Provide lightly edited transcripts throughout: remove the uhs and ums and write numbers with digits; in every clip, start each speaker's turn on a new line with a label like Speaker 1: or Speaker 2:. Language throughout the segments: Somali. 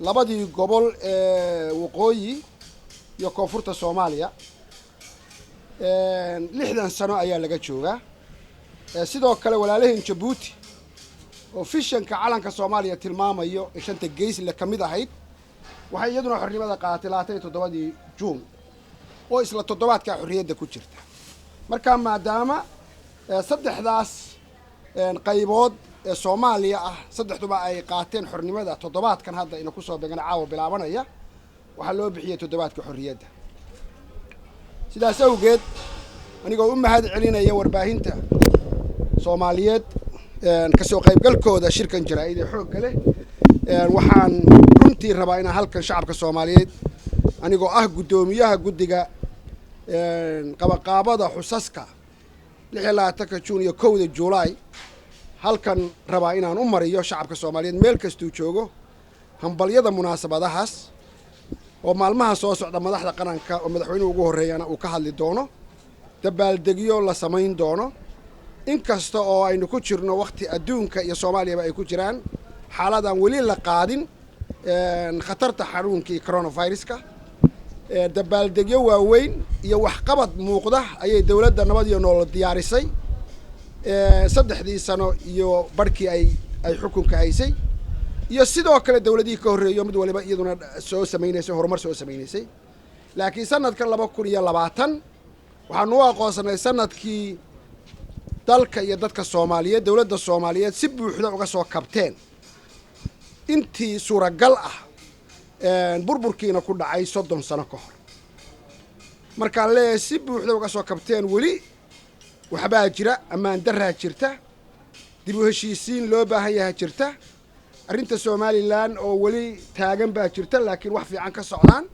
Speaker 1: Labadii gobol ee waqooyi iyo koonfurta Soomaaliya 60 sano ayaa laga joogaa. Sidoo kale walaalaheen Jabuuti oo fishanka calanka Soomaaliya tilmaamayo ee shanta geysle ka mid ahayd, waxay iyaduna xornimada qaadatay 27-dii Juun, oo isla toddobaadkaa xorriyadda ku jirta. Marka maadaama saddexdaas qaybood ee Soomaaliya ah saddexduba ay qaateen xornimada toddobaadkan hadda ina kusoo beegan, caawa bilaabanaya, waxaa loo bixiyey toddobaadka xorriyadda. Sidaas awgeed, anigoo u mahad celinaya warbaahinta Soomaaliyeed kasoo qaybgalkooda shirkan jaraa'id ee xoogga leh, waxaan runtii rabaa inaan halkan shacabka Soomaaliyeed, anigoo ah guddoomiyaha guddiga qabaqaabada xusaska 26-ka Juun iyo 1-da Juulaay, halkan rabaa inaan u mariyo shacabka Soomaaliyeed meel kastuu joogo hambalyada munaasabadahaas, oo maalmaha soo socda madaxda qaranka oo madaxweynuhu ugu horreeyana uu ka hadli doono, dabaaldegyo la samayn doono. Inkasta oo aynu ku jirno wakhti adduunka iyo Soomaaliyaba ay ku jiraan xaaladaan weli la qaadin khatarta xanuunkii coronaviruska, dabaaldegyo waaweyn iyo waxqabad muuqda ayay dowladda Nabad iyo Nolol diyaarisay 3-dii sano iyo barhkii ay xukunka haysay, iyo sidoo kale dowladihii ka horreeyo mid waliba iyaduna soo samaynaysay, horumar soo samaynaysay. Laakiin sanadkan 2020 waxaanu u aqoonsanay sanadkii dalka iyo dadka Soomaaliyeed, dowladda Soomaaliyeed si buuxda uga soo kabteen intii suuragal ah burburkiina ku dhacay 30 sano ka hor. Markaan leeyahay si buuxda uga soo kabteen, weli waxbaa jira, ammaan darraa jirta, dib u heshiisiin loo baahan yaha jirta, arrinta Somaliland oo weli taagan baa jirta, laakiin wax fiican ka socdaan,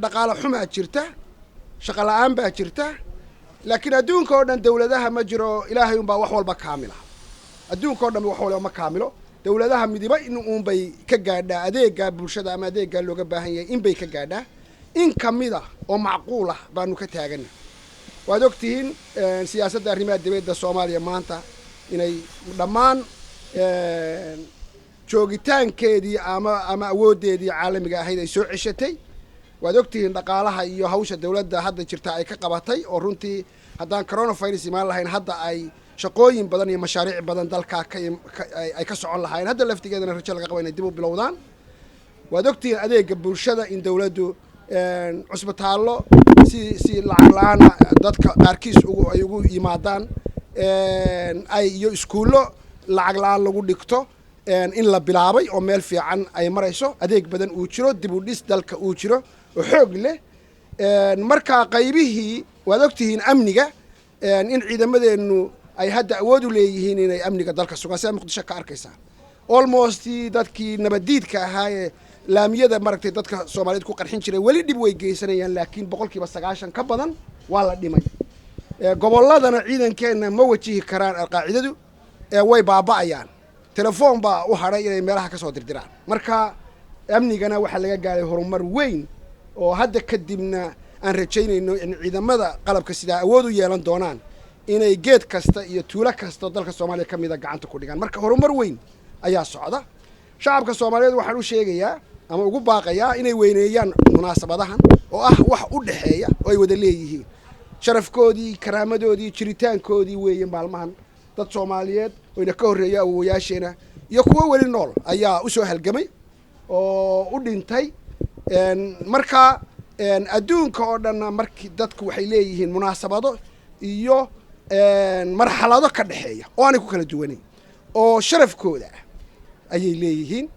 Speaker 1: dhaqaale xumaa jirta, shaqo la'aan baa jirta. Laakiin adduunka oo dhan dowladaha ma jiro Ilaahay unbaa wax walba kaamila. Adduunka oo dhan wax walba ma kaamilo. Dowladaha midiba in uunbay ka gaadhaa adeeggaa bulshada ama adeeggaa looga baahan yahay inbay ka gaadhaa, in kamid ah oo macquul ah baanu ka taagana. Waad og tihiin siyaasadda arrimaha dibadda Soomaaliya maanta inay dhammaan joogitaankeedii ama awooddeedii caalamiga ahayd ay soo ceshatay. Waad og tihiin dhaqaalaha iyo hawsha dowladda hadda jirta ay ka qabatay, oo runtii haddaan coronavirus imaan lahayn hadda ay shaqooyin badan iyo mashaariic badan dalkaa ay ka socon lahaayeen. Hadda laftigeedana rajo laga qabo inay dib u bilowdaan. Waad ogtihiin adeega bulshada in dowladdu cusbitaallo si lacag la'aana dadka qaarkiis ugu ay ugu yimaadaan ay iyo iskuullo lacag la'aan lagu dhigto in la bilaabay oo meel fiican ay marayso, adeeg badan uu jiro, dib u dhis dalka uu jiro oo xoog leh. Marka qaybihii waad ogtihiin amniga in ciidamadeennu ay hadda awood u leeyihiin inay amniga dalka sugaan, sida Muqdisho ka arkaysaa. Almost dadkii nabaddiidka ahaa ee laamiyada maaragtay dadka Soomaaliyeed ku qarxin jiray weli dhib way geysanayaan, laakiin 90% ka badan waa la dhimay. Gobolladana ciidankeenna ma wajihi karaan alqaacidadu, way baaba'ayaan. Telefoon baa u hadhay inay meelaha ka soo dirdiraan. Marka amnigana waxaa laga gaaray horumar weyn, oo hadda kadibna aan rajaynayno in ciidamada qalabka sidaa awood u yeelan doonaan inay geed kasta iyo tuulo kasta dalka Soomaaliya ka mida gacanta ku dhigaan. Marka horumar weyn ayaa socda. Shacabka Soomaaliyeed waxaan u sheegayaa ama ugu baaqayaa inay weyneeyaan munaasabadahan oo ah wax u dhexeeya oo ay wada leeyihiin. Sharafkoodii, karaamadoodii, jiritaankoodii weeye maalmahan. Dad Soomaaliyeed oyna ka horreeya, awowayaasheena iyo kuwo weli nool ayaa usoo halgamay oo u dhintay. Marka adduunka oo dhanna markii dadku waxay leeyihiin munaasabado iyo marxalado ka dhexeeya oo aanay ku kala duwanayn oo sharafkooda ah ayay leeyihiin.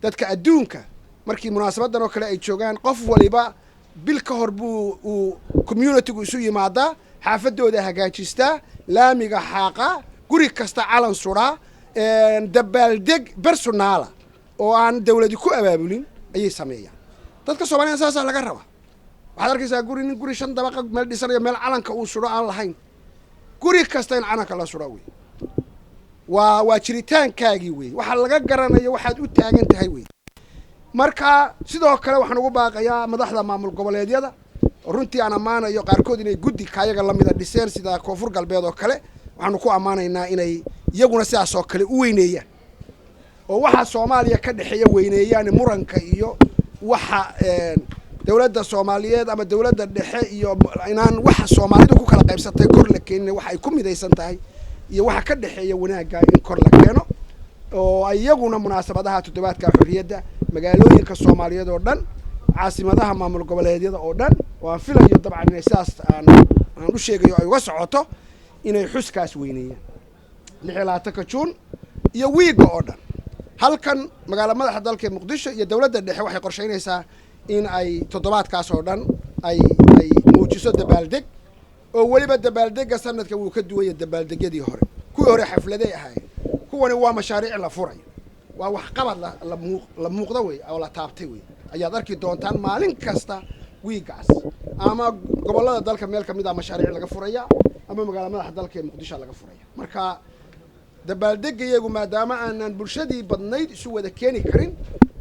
Speaker 1: Dadka adduunka markii munaasabadan oo kale ay joogaan, qof waliba bil ka hor buu uu communitygu isu yimaadaa, xaafadooda hagaajistaa, laamiga xaaqaa, guri kasta calan suraa, dabaaldeg personal ah oo aan dawladi ku abaabulin ayay sameeyaan. Dadka Soomaaliyana saasaa laga rabaa. Waxaad arkaysaa guri nin guri shan dabaqa meel dhisanayo, meel calanka uu suro aan lahayn. Guri kasta in calanka la suro wey, waa jiritaankaagii wey, waxaa laga garanayo waxaad u taagan tahay wey. Marka sidoo kale waxaan ugu baaqayaa madaxda maamul goboleedyada, oo runtii aan ammaanayo qaarkood inay guddi kaayaga lamida dhiseen, sida Koonfur Galbeed oo kale. Waxaanu ku ammaanaynaa inay iyaguna sidaas oo kale u weyneeyaan. Oo waxa Soomaaliya ka dhexeeya weyneeyaan muranka iyo waxa dowladda Soomaaliyeed ama dowladda dhexe, iyo inaan waxa Soomaalidu ku kala qaybsatay kor la keenin, waxa ay ku midaysan tahay iyo waxa ka dhexeeya wanaagga in kor la keeno, oo iyaguna munaasabadaha toddobaadka xorriyadda magaalooyinka Soomaaliyeed oo dhan, caasimadaha maamul goboleedyada oo dhan, oo aan filayo dabcan inay sidaas aan u sheegayo ay uga socoto, inay xuskaas weyneeyaan 26-ka Juun iyo wiigga oo dhan. Halkan magaala madaxa dalka ee Muqdisho iyo dowladda dhexe waxay qorshaynaysaa in ay toddobaadkaas oo dhan ay muujiso dabaaldeg, oo weliba dabaaldegga sanadka wuu ka duwanya dabaaldegyadii hore. Kuwii hore xafladay ahaayeen, kuwani waa mashaariic la furayo, waa waxqabad la muuqda wey oo la taabtay wey. Ayaad arki doontaan maalin kasta wiiggaas, ama gobollada dalka meel kamid a mashaariic laga furaya, ama magaala madaxa dalka ee Muqdisho laga furaya. Marka dabaaldegayagu, maadaama aanan bulshadii badnayd isu wada keeni karin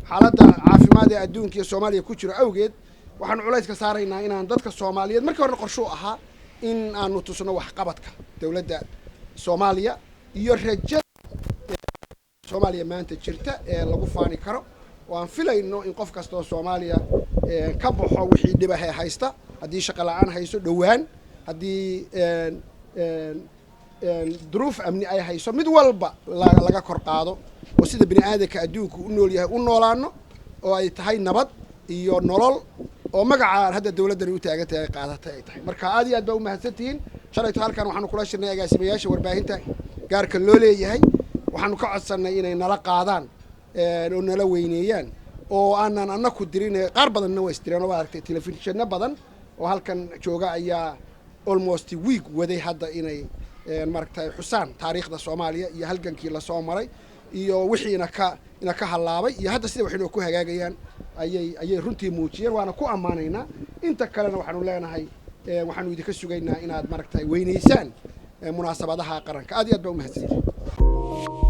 Speaker 1: xaaladda caafimaad ee adduunka iyo Soomaaliya ku jiro awgeed, waxaanu culays ka saaraynaa inaan dadka Soomaaliyeed, markii horena qorshuu ahaa, in aanu tusno waxqabadka dowladda Soomaaliya iyo rajada Soomaaliya maanta jirta ee lagu faani karo, oo aan filayno in qof kasta oo Soomaaliya ka baxo wixii dhibahe haysta, haddii shaqo la-aan hayso dhowaan, haddii duruuf amni ay hayso, mid walba laga kor qaado, oo sida bini aadanka adduunku u nool yahay u noolaano, oo ay tahay nabad iyo nolol, oo magacaan hadda dowladdani u taagan tahay ay qaadatay ay tahay. Marka aad iyo aad baa umahadsan tihiin. Shalayto halkan waxaanu kula shirnay agaasimayaasha warbaahinta gaarka loo leeyahay. Waxaanu ka codsannay inay nala qaadaan oo nala weyneeyaan, oo aanan annaku dirin. Qaar badanna waa isdireen, oo waa aragtay telefishinno badan oo halkan jooga ayaa almost week waday hadda inay maaragtay xusaan taariikhda Soomaaliya iyo halgankii lasoo maray iyo wixii ina ka hallaabay iyo hadda sida waxinoo ku hagaagayaan ayay runtii muujiyeen, waana ku ammaanaynaa. Inta kalena waxaanu leenahay, waxaanu idinka sugaynaa inaad maaragtay weynaysaan munaasabadaha qaranka. Aad iyo aad baa umahadsantihin.